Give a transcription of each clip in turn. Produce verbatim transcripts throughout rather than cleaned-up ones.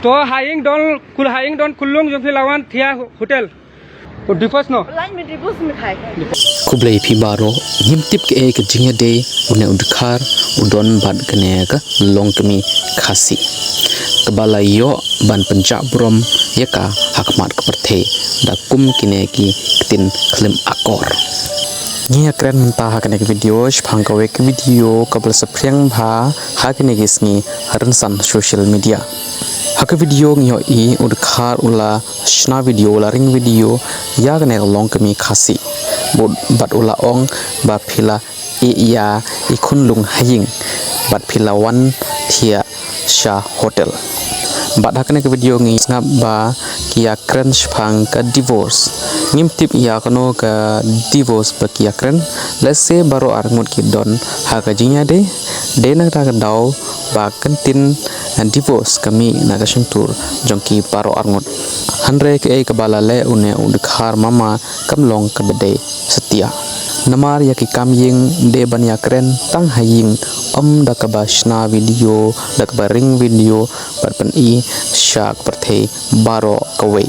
To ha ïing don kul, ha ïing don kullung jong phi la wan thia hotel. O divorce no. Line me divorce me khai. Khublei phi baroh, ngim tip kaei ka jingïadei une u Dkhar u don bad kane ka longkmie Khasi, kaba la ïoh ban pynjah burom ïa ka ha khmat ka pyrthei da kum kine ki ktien khlem akor. Ngi ïakren mynta ha kane ka video shaphang kawei ka video kaba la saphriang bha ha kine ki sngi ha rynsan social media. Ha ka video ngi ïohi u Dkhar u la shna video, u la ring video ïa kane ka longkmie Khasi. Bad, bad u la ong ba phi la ïeh ïa i khunlung ha ïing bad phi la wan thiah sha hotel. Bad ha kane ka video ngi sngap ba ki ïakren shaphang ka divorce. Ngim tip ïa kano ka divorce ba ki ïakren. Lehse baroh arngut ki don ha ka jingïadei. Dei na kata ka daw ba ka ktien divorce ka mih na ka shyntur jong ki baroh arngut. Hynrei kaei kaba la leh une u Dkhar mama kam long kaba dei satia. Namar ïa ki kam ïing dei ban ïakren tang ha ïing, ym da kaba shna video, da kaba ring video bad pyni sha ka pyrthei baroh kawei.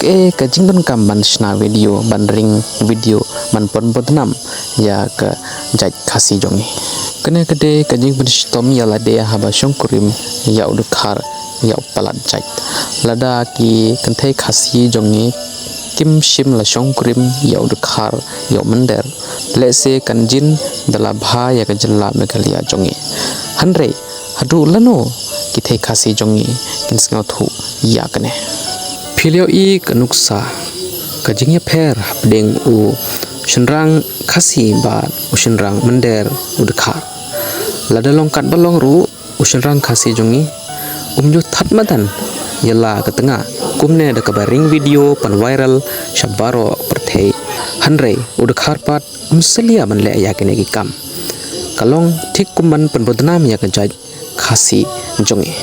Kaei ka jingdonkam ban shna video, ban ring video, ban pynbadnam ïa ka jait Khasi jong ngi? Kane ka dei ka jingpynshitom ïa lade haba shongkurim ïa u Dkhar ïa u palat jait. Lada ki kynthei Khasi jong ngi kim shym la shongkurim ïa u Dkhar ïa u Mynder, lehse kan jin da la bha ïa ka jylla Meghalaya jong ngi. Hynrei haduh lano ki thei Khasi jong ngi kin sngewthuh ïa kane? Phi la ïohi ka nuksa, ka jingïapher hapdeng u shynrang Khasi bad u shynrang Mynder, u Dkhar. Lada long katba long ruh, u shynrang Khasi jong ngi um ju thad madan ïa la ka tnga kumne da kaba ring video pan viral sha baroh pyrthei. Hynrei u Dkhar pat um salia ban leh ïa kine ki kam. Ka long thik kum ban pynbadnam ïa ka jait Khasi jong ngi.